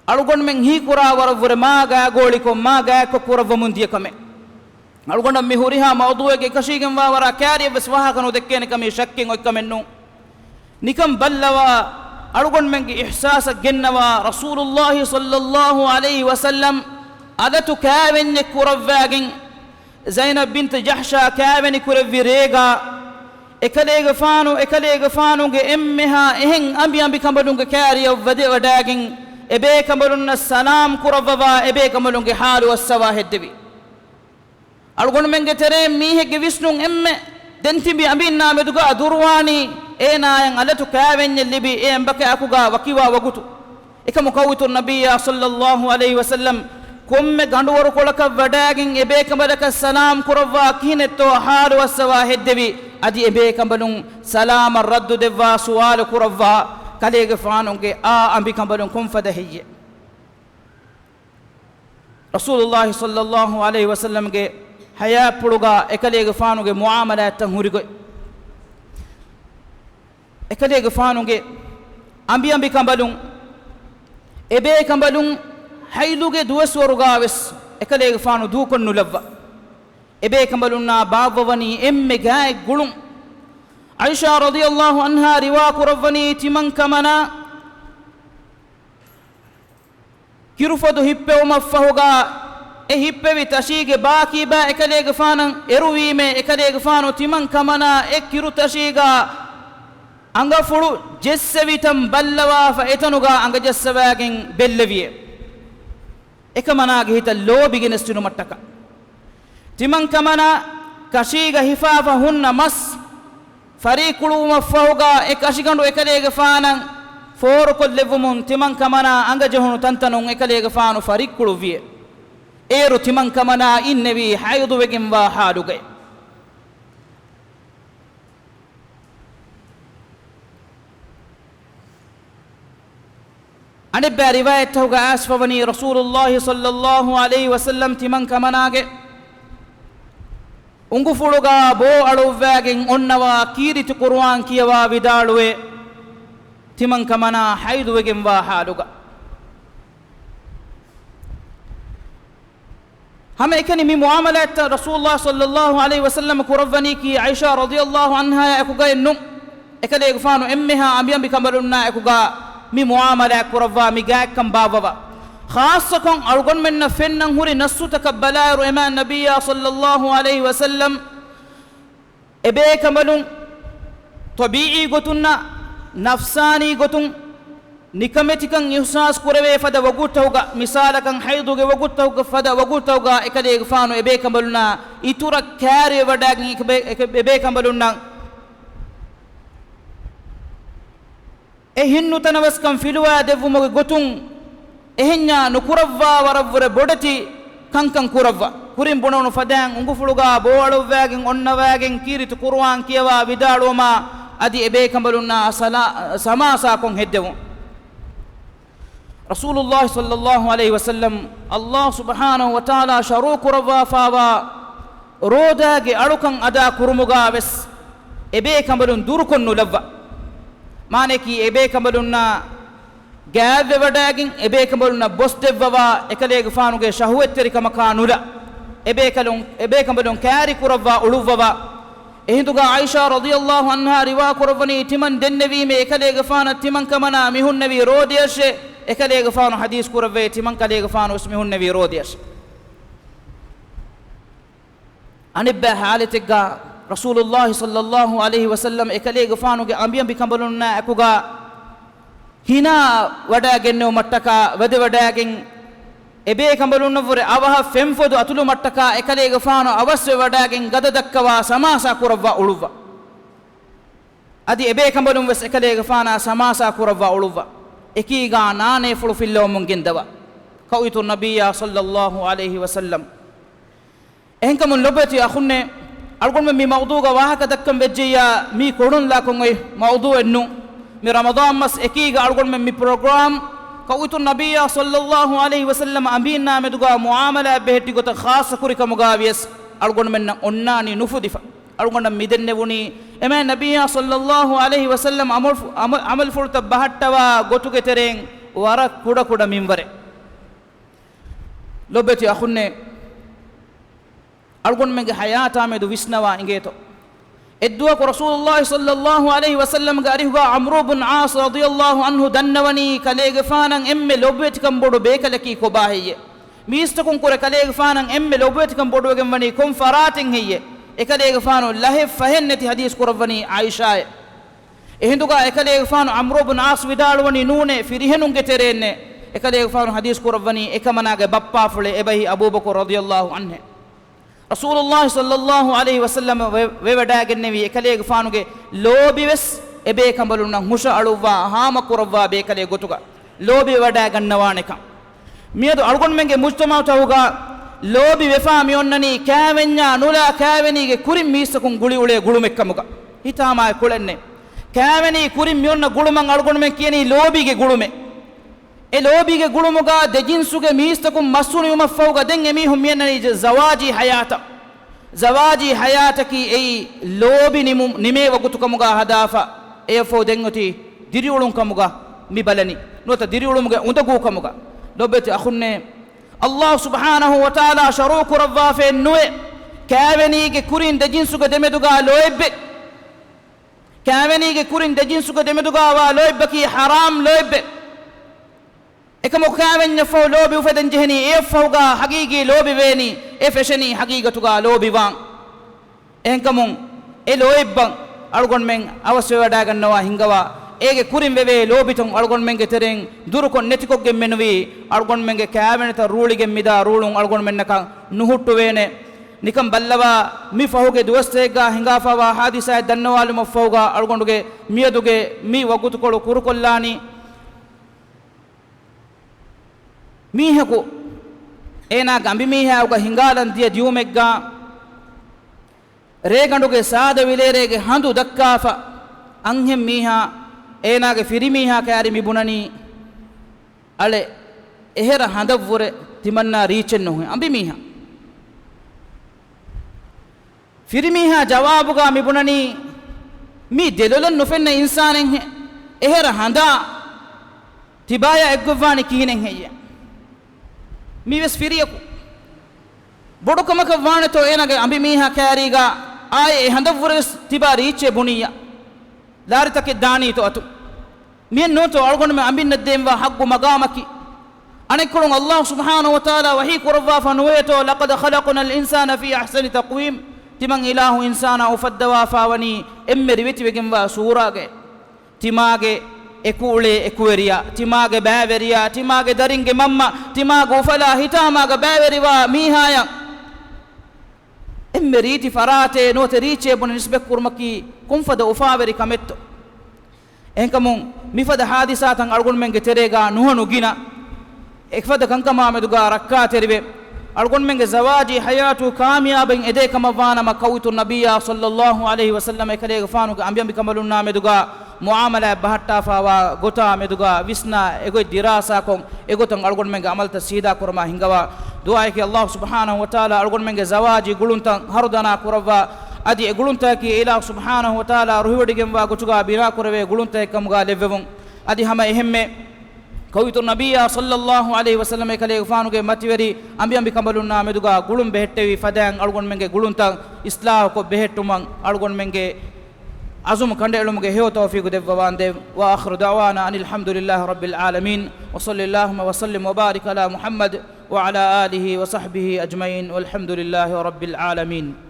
އަޅުގަނޑުމެން ހީކުރާ ވަރަށްވުރެ މާ ގާގޯޅިކޮށް، މާ ގާތްކޮށް ކުރައްވަމުން ދިޔަ ކަމެއް. އަޅުގަނޑަށް މި ހުރިހާ މައުޟޫއެއްގެ އެކަށީގެންވާ ވަރަށް ކާރިއަށްވެސް ވާހަކަ ނުދެއްކޭނެ ކަމީ ޝައްކެއް އޮތްކަމެއް ނޫން. ނިކަން ބައްލަވާ، އަޅުގަނޑުމެންގެ އިޙްސާސަށް ގެންނަވާ، ރަސޫލުﷲ ޞައްލަﷲ ޢަލައިހި ވަސައްލަމް އަލަތު ކާވެންޏެއް ކުރައްވާގެން، ޒައިނަބް ބިންތު ޖަޙްޝާ ކާވެނި ކުރެއްވި ރޭގަ، އެކަލޭގެފާނު، އެކަލޭގެފާނުގެ އެންމެހާ އެހެން އަނބި އަނބިކަނބަލުންގެ ކާރިއަށް ވަދެވަޑައިގެން، އެބޭކަނބަލުންނަށް ސަލާމް ކުރައްވަވާ، އެބޭކަނބަލުންގެ ޙާލު އައްސަވާ ހެއްދެވި. އަޅުގަނޑުމެންގެ ތެރެއިން މީހެއްގެ ވިސްނުން އެންމެ ދެން ތިބި އަނބިންނާ މެދުގަ ދުރުވާނީ، އޭނާއަށް އަލަތު ކާވެންޏެއް ލިބި، އެ އަނބަކައި އަކުގަ ވަކިވާ ވަގުތު. އެކަމު ކައުއިތުން ނަބިއްޔާ ޞައްލަﷲ ޢަލައިހި ވަސައްލަމް ކޮންމެ ގަނޑުވަރުކޮޅަކަށް ވަޑައިގެން އެބޭކަނބަލަކަށް ސަލާމް ކުރައްވާ ކިހިނެއްތޯ ޙާލު އައްސަވާ ހެއްދެވި، އަދި އެބޭކަނބަލުން ސަލާމަށް ރައްދު ދެއްވާ ސުވާލު ކުރައްވާ، ކަލޭގެފާނުގެ އާ އަނބިކަނބަލުން ކޮންފަދަ ހެއްޔޭ؟ ރަސޫލުﷲ ޞައްލަﷲ ޢަލައިހި ވަސައްލަމްގެ ޙަޔާތްޕުޅުގަ އެކަލޭގެފާނުގެ މުޢާމަލާތްތައް ހުރިގޮތް. އެކަލޭގެފާނުގެ އަނބިއަނބިކަނބަލުން އެބޭކަނބަލުން ޙައިޟުގެ ދުވަސްވަރުގަވެސް އެކަލޭގެފާނު ދޫކޮށްނުލައްވާ. އެބޭކަނބަލުންނާ ބާއްވަވަނީ އެންމެ ގާތް ގުޅުން. ޢާއިޝާ ރަޟިޔަﷲ ޢަންހާ ރިވާ ކުރައްވަނީ ތިމަން ކަމަނާ ކިރުފޮދު ހިއްޕެވުމަށްފަހުގަ، އެ ހިއްޕެވި ތަށީގެ ބާކީބާ އެކަލޭގެފާނަށް އެރުވީމޭ، އެކަލޭގެފާނު ތިމަން ކަމަނާ އެ ކިރުތަށީގަ އަނގަފުޅު ޖެއްސެވިތަން ބައްލަވާފަ، އެތަނުގަ އަނގަޖައްސަވާގެން ބެއްލެވިއޭ. އެކަމަނާގެ ހިތަށް ލޯބި ގެނެސްދިނުމަށްޓަކާ. ތިމަން ކަމަނާ ކަށީގަ ހިފާފަ ހުންނަ މަސް ފަރިއްކުޅުވުމަށްފަހުގަ، އެ ކަށިގަނޑު އެކަލޭގެފާނަށް ފޯރުކޮށްލެއްވުމުން، ތިމަން ކަމަނާ އަނގަޖެހުނު ތަންތަނުން އެކަލޭގެފާނު ފަރިއްކުޅުއްވިއޭ. އޭރު ތިމަންކަމަނާ އިންނެވީ ޙައިޟުވެގެންވާ ޙާލުގައި. އަނެއްބައި ރިވާޔަތްތަކުގަ އައިސްފަވަނީ، ރަސޫލުﷲ ޞައްލަﷲ ޢަލައިހި ވަސައްލަމް ތިމަންކަމަނާގެ އުނގުފުޅުގަ ބޯ އަޅުއްވައިގެން އޮންނަވާ ކީރިތި ޤުރުއާން ކިޔަވާ ވިދާޅުވޭ، ތިމަންކަމަނާ ޙައިޟުވެގެންވާ ޙާލުގަ. ހަމައެކަނި މި މުޢާމަލާތްތައް ރަސޫލުﷲ ޞައްލަﷲ ޢަލައިހި ވަސައްލަމަ ކުރައްވަނީކީ ޢާއިޝާ ރަޟިޔަﷲ ޢަންހާއާ އެކުގައެއް ނޫން. އެކަލޭގެފާނު އެންމެހާ އަނބިއަނބިކަނބަލުންނާ އެކުގަ މި މުޢާމަލާތް ކުރައްވާ މި ގާތްކަން ބާއްވަވާ. ޚާއްޞަކޮށް އަޅުގަނޑުމެންނަށް ފެންނަން ހުރި ނައްޞުތަކަށް ބަލާއިރު، އެމާ ނަބިއްޔާ ޞައްލަﷲ ޢަލައިހި ވަސައްލަމް އެބޭކަނބަލުން ޠަބީޢީ ގޮތުންނާ ނަފްސާނީ ގޮތުން ނިކަމެތިކަން އިޙްސާސް ކުރެވޭ ފަދަ ވަގުތުތަކުގަ، މިސާލަކަށް ޙައިޟުގެ ވަގުތުތަކުގަ ފަދަ ވަގުތުތަކުގަ އެކަލޭގެފާނު އެބޭކަނބަލުންނާ އިތުރަށް ކައިރިވެވަޑައިގެން އެކަ-، އެކަ-، އެބޭކަނބަލުންނަށް އެ ހިތްނުތަނަވަސްކަން ފިލުވާ ދެއްވުމުގެ ގޮތުން އެހެންޏާ ނުކުރައްވާ ވަރަށްވުރެ ބޮޑެތި ކަންކަން ކުރައްވާ. ކުރިން ބުނެވުނު ފަދައިން އުނގުފުޅުގަ ބޯ އަޅުއްވައިގެން އޮންނަވައިގެން ކީރިތި ޤުރުއާން ކިޔަވާ ވިދާޅުވުމާ އަދި އެބޭކަނބަލުންނާ ސަލާ-، ސަމާސާކޮށް ހެއްދެވުން. ރަސޫލުﷲ ޞައްލަﷲ ޢަލައިހި ވަސައްލަމް ﷲ ސުބްޙާނަހޫ ވަތަޢާލާ ޝަރުޢު ކުރައްވާފާވާ ރޯދާގެ އަޅުކަން އަދާ ކުރުމުގަ ވެސް އެބޭކަނބަލުން ދުރުކޮށް ނުލައްވާ. މާނައަކީ އެބޭކަނބަލުންނާ ގާތްވެވަޑައިގެން އެބޭކަނބަލުންނަށް ބޮސްދެއްވަވާ، އެކަލޭގެފާނުގެ ޝަހުވަތްތެރިކަމަކާ ނުލާ، އެބޭކަލުން، އެބޭކަނބަލުން ކައިރި ކުރައްވާ އުޅުއްވަވާ. އެހިނދުގަ ޢާއިޝާ ރަޟިޔަﷲ ޢަންހާ ރިވާ ކުރައްވަނީ، ތިމަން ދެންނެވީމޭ އެކަލޭގެފާނަށް ތިމަންކަމަނާ މިހުންނެވީ ރޯދަޔަށޭ، އެކަލޭގެފާނު ޙަދީޘް ކުރައްވައޭ ތިމަންކަލޭގެފާނު ވެސް މިހުންނެވީ ރޯދަޔަށޭ. އަނެއްބައި ޙާލަތެއްގަ ރަސޫލުﷲ ޞައްލަﷲ ޢަލައިހި ވަސައްލަމް އެކަލޭގެފާނުގެ އަނބިއަނބިކަނބަލުންނާ އެކުގަ ހިނާ ވަޑައިގެންނެވުމަށްޓަކާ ވަދެވަޑައިގެން، އެބޭކަނބަލުންނަށްވުރެ އަވަހަށް ފެންފޮދު އަތުލުމަށްޓަކާ އެކަލޭގެފާނު އަވަސްވެވަޑައިގެން ގަދަ ދައްކަވާ ސަމާސާ ކުރައްވާ އުޅުއްވާ. އަދި އެބޭކަނބަލުން ވެސް އެކަލޭގެފާނާ ސަމާސާ ކުރައްވާ އުޅުއްވާ. އެކީގާ ނާނޭފުޅު ފިއްލަވަމުން ގެންދަވާ. ކައުއިތު ނަބިއްޔާ ޞައްލަﷲ ޢަލައިހި ވަސައްލަމް. އެހެންކަމުން ލޮބުވެތި އަޚުންނޭ، އަޅުގަނޑުމެން މި މައުޟޫގަ ވާހަކަ ދައްކަން ވެއްޖެއްޔާ، މީ ކޮޅުންލާކޮށް އޮތް މައުޟޫއެއް ނޫން. މި ރަމަޟާން މަސް އެކީގަ އަޅުގަނޑުމެން މި ޕްރޮގްރާމް ކައުއިތު ނަބިއްޔާ ޞައްލަﷲ ޢަލައިހި ވަސައްލަމަ އަނބީންނާ މެދުގަ މުޢާމަލާތް ބެހެއްޓި ގޮތަށް ޚާއްޞަ ކުރިކަމުގަ ވިޔަސް އަޅުގަނޑުމެންނަށް އޮންނާނީ ނުފުދިފަ. އަޅުގަނޑަށް މި ދެންނެވުނީ އެމާ ނަބިއްޔާ ޞައްލަﷲ ޢަލައިހި ވަސައްލަމަ ޢަމަލް-، ޢަމަލް-، ޢަމަލުފުޅުތައް ބަހައްޓަވާ ގޮތުގެ ތެރެއިން ވަރަށް ކުޑަކުޑަ މިންވަރެއް. ލޮބުވެތި އަޚުންނޭ، އަޅުގަނޑުމެންގެ ޙަޔާތާމެދު ވިސްނަވާ އިނގޭތޯ. އެއްދުވަހަކު ރަސޫލުﷲ ޞައްލަﷲ ޢަލައިހި ވަސައްލަމްގެ އަރިހުގަ ޢަމްރު ބުން ޢާޞް ރަޟިޔަﷲ ޢަންހު ދަންނަވަނީ ކަލޭގެފާނަށް އެންމެ ލޮބުވެތިކަން ބޮޑު ބޭކަލަކީ ކޮބާ ހެއްޔޭ؟ މީސްތަކުން ކުރެ ކަލޭގެފާނަށް އެންމެ ލޮބުވެތިކަން ބޮޑުވެގެން ވަނީ ކޮން ފަރާތެއް ހެއްޔޭ؟ އެކަލޭގެފާނު ލަހެއް ފަހެއް ނެތި ޙަދީޘް ކުރައްވަނީ ޢާއިޝާއޭ. އެހިނދުގަ އެކަލޭގެފާނު ޢަމްރު ބުން ޢާޞް ވިދާޅުވަނީ ނޫނޭ، ފިރިހެނުންގެ ތެރޭންނޭ. އެކަލޭގެފާނު ޙަދީޘް ކުރައްވަނީ އެކަމަނާގެ ބައްޕާފުޅޭ އެބަހީ އަބޫބަކުރު ރަޟިޔަﷲ ޢަންހޭ. ރަސޫލުﷲ ޞައްލަﷲ ޢަލައިހި ވަސައްލަމަ ވެ-، ވެވަޑައިގެންނެވީ އެކަލޭގެފާނުގެ ލޯބިވެސް އެބޭކަނބަލުންނަށް ހުށައަޅުއްވާ ހާމަކުރައްވާ ބޭކަލެއް ގޮތުގަ ލޯބިވެވަޑައިގަންނަވާނެކަން. މިއަދު އަޅުގަނޑުމެންގެ މުޖްތަމަޢުތަކުގަ ލޯބިވެފާ މިއޮންނަނީ ކާވެންޏާ ނުލާ ކާވެނީގެ ކުރިން މީސްތަކުން ގުޅިއުޅޭ ގުޅުމެއްކަމުގަ. ހިތާމާއެކު ކުޅެންނެ. ކާވެނީ ކުރިން މިއޮންނަ ގުޅުމަށް އަޅުގަނޑުމެން ކިޔަނީ ލޯބީގެ ގުޅުމޭ. އެ ލޯބީގެ ގުޅުމުގަ ދެ ޖިންސުގެ މީސްތަކުން މައްސުނިވުމަށްފަހުގަ ދެން އެމީހުން މިއަންނަނީ ޒަ-، ޒަވާޖީ ޙަޔާތަށް. ޒަވާޖީ ޙަޔާތަކީ އެއީ ލޯބި ނިމު-، ނިމޭ ވަގުތުކަމުގަ ހަދާފަ. އެއަށްފަހު ދެން އޮތީ ދިރިއުޅުން ކަމުގަ މި ބަލަނީ. ނުވަތަ ދިރިއުޅުމުގެ އުނދަގޫ ކަމުގަ. ލޮބުވެތި އަޚުންނޭ، ﷲ ސުބްޙާނަހޫ ވަތަޢާލާ ޝަރުޢު ކުރައްވާފައެއް ނުވޭ ކާވެނީގެ ކުރިން ދެ ޖިންސުގެ ދެމެދުގަ ލޯތްބެއް. ކާވެނީގެ ކުރިން ދެ ޖިންސުގެ ދެމެދުގަވާ ލޯތްބަކީ ޙަރާމް ލޯތްބެއް. އެކަމަކު ކާވެންޏަށްފަހު ލޯބި އުފެދެން ޖެހެނީ އެއަށްފަހުގަ ޙަޤީޤީ ލޯބި ވޭނީ، އެ ފެށެނީ ޙަޤީޤަތުގަ ލޯބިވާން. އެހެންކަމުން އެ ލޯތްބަށް އަޅުގަނޑުމެން އަވަސްވެވަޑައިގަންނަވާ ހިންގަވާ، އޭގެ ކުރިން ވެވޭ ލޯބިތައް އަޅުގަނޑުމެންގެ ތެރެއިން ދުރުކޮށް ނެތިކޮށްގެން މެނުވީ، އަޅުގަނޑުމެންގެ ކާވެނިތައް ރޫޅިގެން މިދާ ރޫޅުން އަޅުގަނޑުމެންނަކަށް ނުހުއްޓުވޭނެ. ނިކަން ބައްލަވާ، މި ފަހުގެ ދުވަސްތަކެއްގަ ހިނގާފަވާ ހާދިސާއެއް ދަންނަވާލުމަށްފަހުގަ އަޅުގަނޑުގެ މިއަދުގެ މި ވަގުތުކޮޅު ކުރުކޮށްލާނީ. މީހަކު އޭނާގެ އަނބިމީހާއަށް ހިނގާލަން ދިޔަ ދިއުމެއްގާ، ރޭގަނޑުގެ ސާދަ ވިލޭރޭގެ ހަނދު ދައްކާފަ، އަންހެން މީހާ އޭނާގެ ފިރިމީހާ ކައިރި މި ބުނަނީ، އަޅެ، އެހެރަ ހަނދަށްވުރެ ތިމަންނާ ރީއްޗެއް ނުހޭ. އަނބިމީހާ. ފިރިމީހާ ޖަވާބުގާ މި ބުނަނީ، މީ ދެލޮލަށް ނުފެންނަ އިންސާނެއްހެ، އެހެރަ ހަނދާ ތިބާޔާ އެއްގޮތްވާނީ ކިހިނެއްހެއްޔެ؟ މީވެސް ފިރިޔަކު. ބޮޑުކަމަކަށް ވާނެތޯ އޭނާގެ އަނބިމީހާ ކައިރީގާ އާއެ އެ ހަނދަށްވުރެވެސް ތިބާ ރީއްޗޭ ބުނިއްޔާ. ލާރިތަކެއް ދާނީތޯ އަތު. މިއެއް ނޫންތޯ އަޅުގަނޑުމެން އަނބިންނަށް ދޭންވާ ޙައްޤު މަގާމަކީ. އަނެއްކޮޅުން ﷲ ސުބްޙާނަހޫ ވަތަޢާލާ ވަޙީ ކުރައްވާފަ ނުވޭތޯ، لقد خلقنا الإنسان في أحسن تقويم. ތިމަން އިލާހު އިންސާނާ އުފައްދަވާފާވަނީ އެންމެ ރިވެތިވެގެންވާ ސޫރާގައި. ތިމާގެ އެކުއުޅޭ އެކުވެރިޔާ، ތިމާގެ ބައިވެރިޔާ، ތިމާގެ ދަރިންގެ މަންމަ، ތިމާގެ އުފަލާ ހިތާމާގަ ބައިވެރިވާ މީހާޔަށް އެންމެ ރީތި ފަރާތެއް ނުވަތަ ރީއްޗެއް ބުނެ ނިސްބަތްކުރުމަކީ ކޮންފަދަ އުފާވެރި ކަމެއްތޯ؟ އެހެންކަމުން މިފަދަ ޙާދިސާތައް އަޅުގަނޑުމެންގެ ތެރޭގާ ނުހަނު ގިނަ އެފަދަ ކަންކަމާ މެދުގާ ރައްކާތެރިވެ، އަޅުގަނޑުމެންގެ ޒަވާޖީ ޙަޔާތު ކާމިޔާބެއް އެދޭ ކަމަށްވާނަމަ، ކައުއިތު ނަބިއްޔާ ޞައްލައްލާހު ޢަލައިހި ވަސައްލަމަ އެކަލޭގެފާނުގެ އަނބިއަނބިކަނބަލުންނާ މެދުގާ މުޢާމަލާތް ބަހައްޓާފާވާ ގޮތާ މެދުގާ ވިސްނާ އެގޮތް ދިރާސާކޮށް، އެގޮތަށް އަޅުގަނޑުމެންގެ ޢަމަލުތައް ސީދާ ކުރަމާ ހިންގަވާ. ދުޢާއަކީ ﷲ ސުބްޙާނަހޫ ވަތަޢާލާ އަޅުގަނޑުމެންގެ ޒަވާޖީ ގުޅުންތައް ހަރުދަނާ ކުރައްވާ. އަދި އެ ގުޅުންތަކަކީ އިލާހު ސުބްޙާނަހޫ ވަތަޢާލާ ރުހިވޮޑިގެންވާ ގޮތުގާ ބިނާކުރެވޭ ގުޅުންތަކެއް ކަމުގާ ލެއްވެވުން. އަދި ހަމަ އެހެންމެ ކައުއިތު ނަބިއްޔާ ޞައްލައްލާހު ޢަލައިހި ވަސައްލަމަ އެކަލޭގެފާނުގެ މަތިވެރި އަނބިއަނބިކަނބަލުންނާ މެދުގާ ގުޅުން ބެހެއްޓެވި ފަދައިން އަޅުގަނޑުމެންގެ ގުޅުންތައް އިޞްލާޙުކޮށް ބެހެއްޓުމަށް އަޅުގަނޑުމެންގެ ޢަޒުމު ކަނޑައެޅުމުގެ ހެޔޮ ތައުފީޤު ދެއްވަވާނދޭ. وآخر دعوانا أن الحمد لله رب العالمين، وصل اللهم وسلم وبارك على محمد وعلى آله وصحبه أجمعين، والحمد لله رب العالمين.